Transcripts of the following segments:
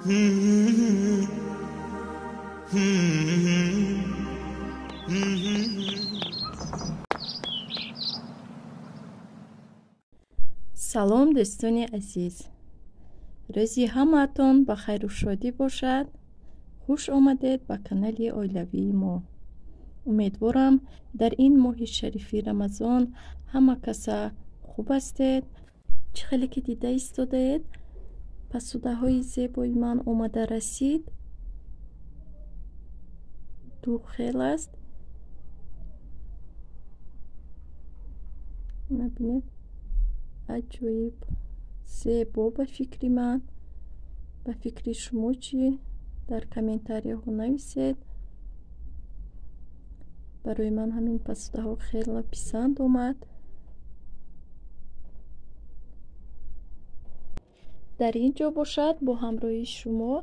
Салом дӯстони азиз, рӯзи ҳамаатон ба хайру шодӣ бошад. Хуш омадед ба канали оилавии мо. Умедворам дар ин моҳи шарифи Рамазон ҳама каса хуб ҳастед. Чӣ хеле ки дида истодаед, пасудаҳои зебои ман омада расид. Ду хел аст. Набинед, аҷоиб зебо ба фикри ман. Ба фикри шумо чӣ? Дар комментарияҳо нависед. Барои ман ҳамин пасудаҳо хеле писанд омад. Дар ин ҷо бошад бо ҳамроҳии шумо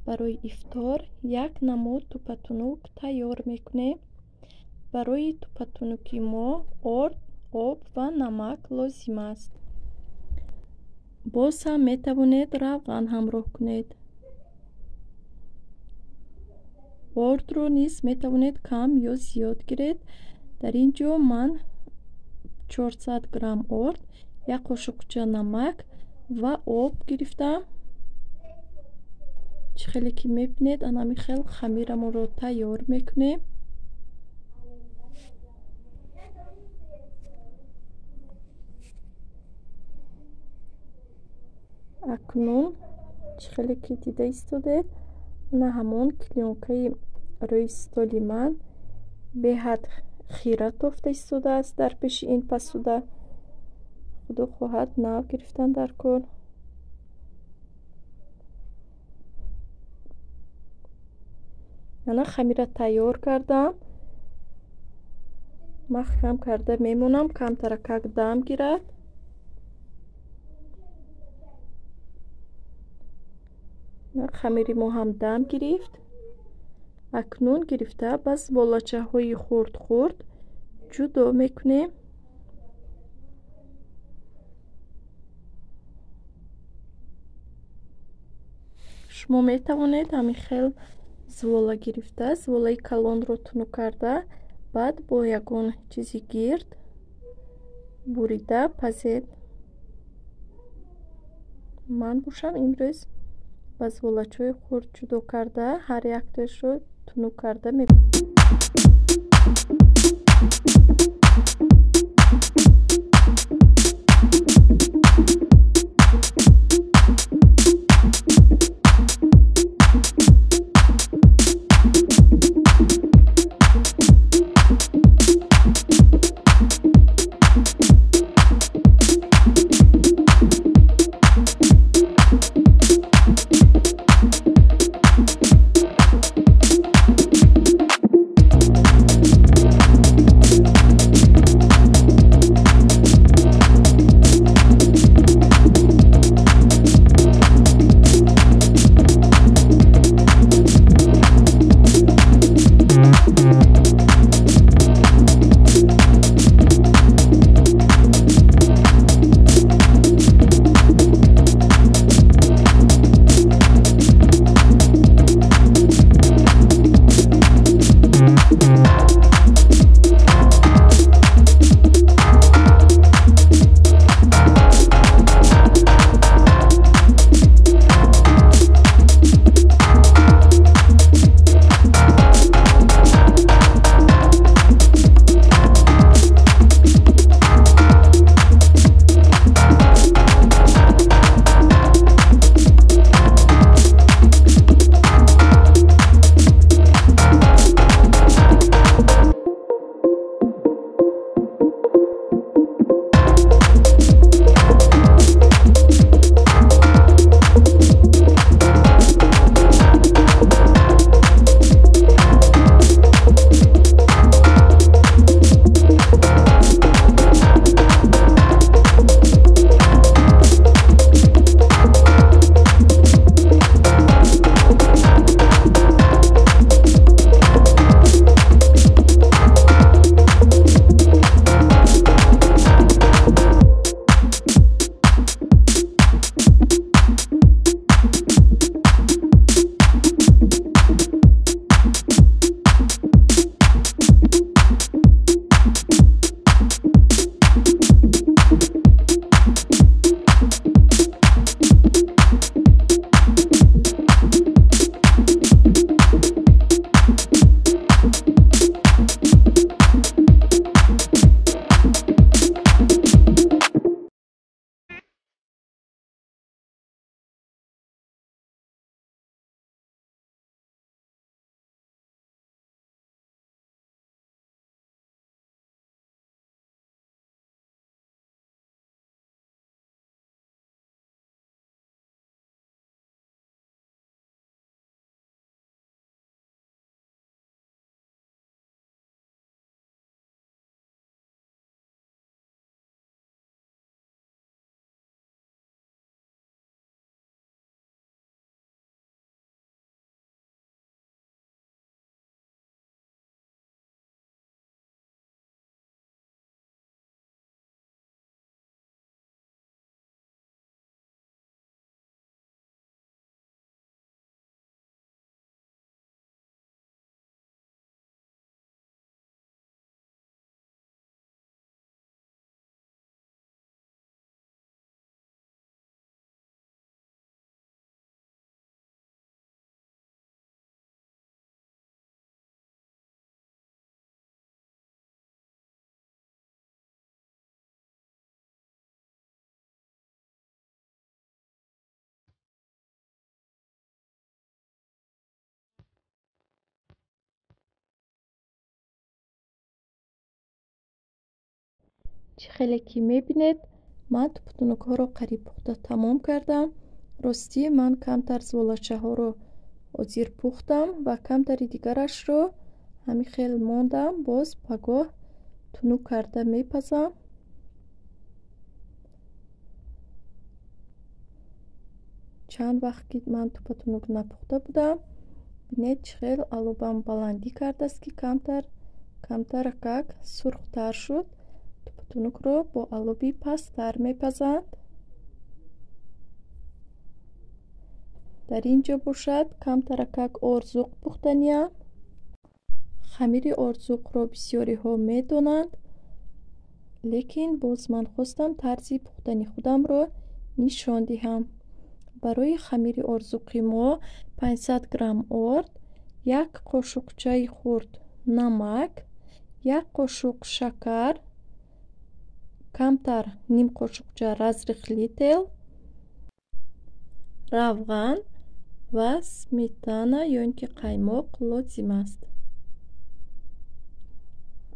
барои ифтор як намуд тупатунук тайёр мекунем. Барои тупатунуки мо орд, об ва намак лозим аст. Боз ҳам метавонед равған ҳамроҳ кунед. Ордро низ метавонед кам ё зиёд гиред. Дар ин ҷо ман 400 грамм орд, як қошуқча намак ва об гирифтам. Чӣ хеле ки мебинед, анами хел хамирамонро тайёр мекунем. Акнун чӣ хеле ки дида истодед, на ҳамон клеёнкаи рӯи столи ман беҳад хира тофта истодааст дар пеши ин пасуда. Худо хоҳад нав гирифтан дар кор. Ана хамира тайёр кардам. Маҳкам карда мемонам, камтаракак дам гирад. Хамири мо ҳам дам гирифт. Акнун гирифта ба зуволачаҳои хурд-хурд ҷудо мекунем. Шумо метавонед ҳамин хел зувола гирифта, зуволаи калонро тунук карда, баъд бо ягон чизи гирд бурида пазед. Ман бошам имрӯз ба зуволачаҳои хурд ҷудо карда, ҳар яктояшро тунук карда Чӣ хеле ки мебинед, ман туппатунукҳоро қариб пухта тамом кардам. Ростӣ ман камтар зуволачаҳоро ҳозир пухтам ва камтари дигарашро ҳамин хел мондам, боз пагоҳ тунук карда мепазам. Чанд вақт ки ман туппатунук напухта будам, бинед чӣ хел алобам баландӣ кардааст, ки камтаракак сурхтар шуд. Туппатунукро бо алоби пасттар мепазанд. Дар ин ҷо бошад камтаракак орзуқ пухтаниям. Хамири орзуқро бисёриҳо медонанд, лекин боз ман хостам тарзи пухтани худамро нишон диҳам. Барои хамири орзуқи мо 500 грамм орд, як қошуқчаи хурд намак, як қошуқ шакар, камтар ним қошуқча разрыхлитель, равған ва сметана ё ин ки қаймоқ лозим аст.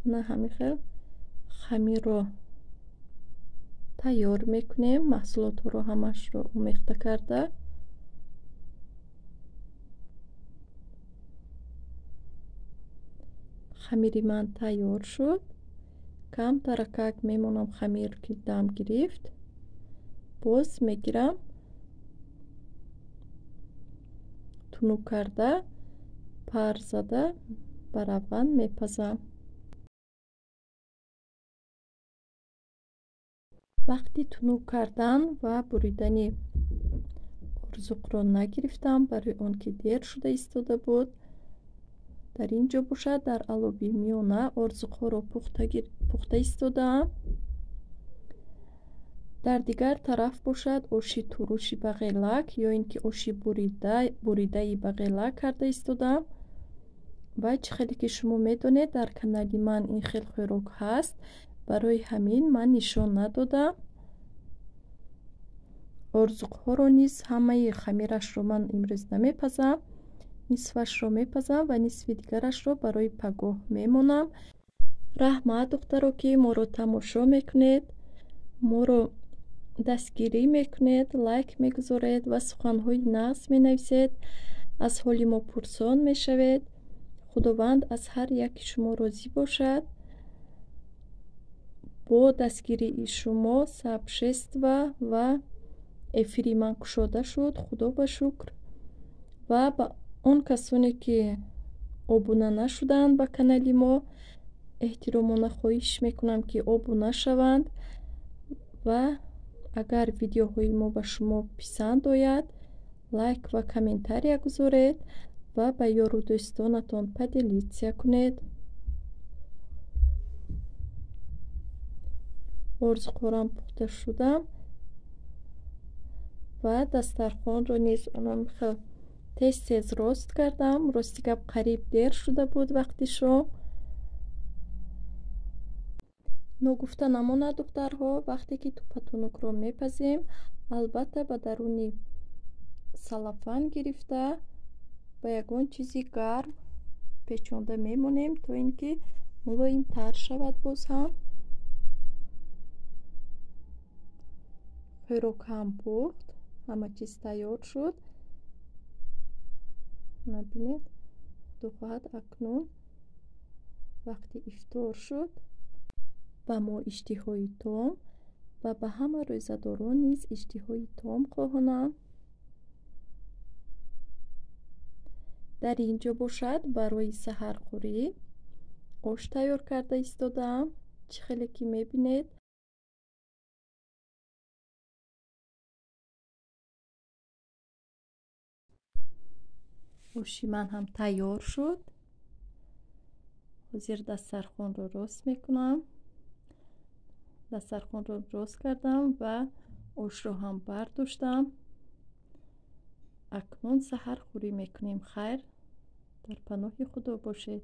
Ана ҳамин хел хамирро тайёр мекунем. Маҳсулотҳоро ҳамашро омехта карда хамири ман тайёр шуд. Камтаракак мемонам хамир ки дам гирифт, боз мегирам тунук карда пар зада ба равған мепазам. Вақти тунук кардан ва буридани орзуқро нагирифтам, барои он ки дер шуда истода буд. Дар ин ҷо бошад дар алоби миёна орзуқҳоро пухта истодаам. Дар дигар тараф бошад оши туруши бағелак ё ин ки оши буридаи бағелак карда истодаам. Ва чӣ хеле ки шумо медонед, дар канали ман ин хел хӯрок ҳаст, барои ҳамин ман нишон надодам. Орзуқҳоро низ ҳамаи хамирашро ман имрӯз намепазам, нисфашро мепазам ва нисфи дигарашро барои пагоҳ мемонам. Раҳмат, духтаро, ки моро тамошо мекунед, моро дастгирӣ мекунед, лайк мегузоред ва суханҳои нағз менависед, аз ҳоли мо пурсон мешавед. Худованд аз ҳар яки шумо розӣ бошад. Бо дастгирии шумо сообщество ва эфири ман кушода шуд, худо ба шукр. Ва ба он касоне ки обуна нашуданд ба канали мо, эҳтиромона хоҳиш мекунам, ки обуна шаванд ва агар видеоҳои мо ба шумо писанд ояд, лайк ва комментария гузоред ва ба ёру дӯстонатон поделиться кунед. Орзуқҳорам пухта шудам ва дастархонро низ хел тез-тез рост кардам. Рости гап қариб дер шуда буд вақти шом. Ногуфта намонад, духтарҳо, вақте ки туппатунукро мепазем, албатта ба даруни салафан гирифта ба ягон чизи гарм печонда мемонем, то ин ки мулоимтар шавад. Боз ҳам хӯрок ҳам пухт, ҳама чиз тайёр шуд. Бинед, худо хоҳад акнун вақти ифтор шуд. Ба мо иштиҳои том ва ба ҳама рӯзадорон низ иштиҳои том хоҳонам. Дар ин ҷо бошад барои саҳархӯрӣ ош тайёр карда истодаам. Чӣ хеле ки мебинед, оши ман ҳам тайёр шуд. Ҳозир дастархонро рост мекунам. Дастархонро рост кардам ва ошро ҳам бардоштам. Акнун саҳархӯрӣ мекунем. Хайр, дар паноҳи Худо бошед.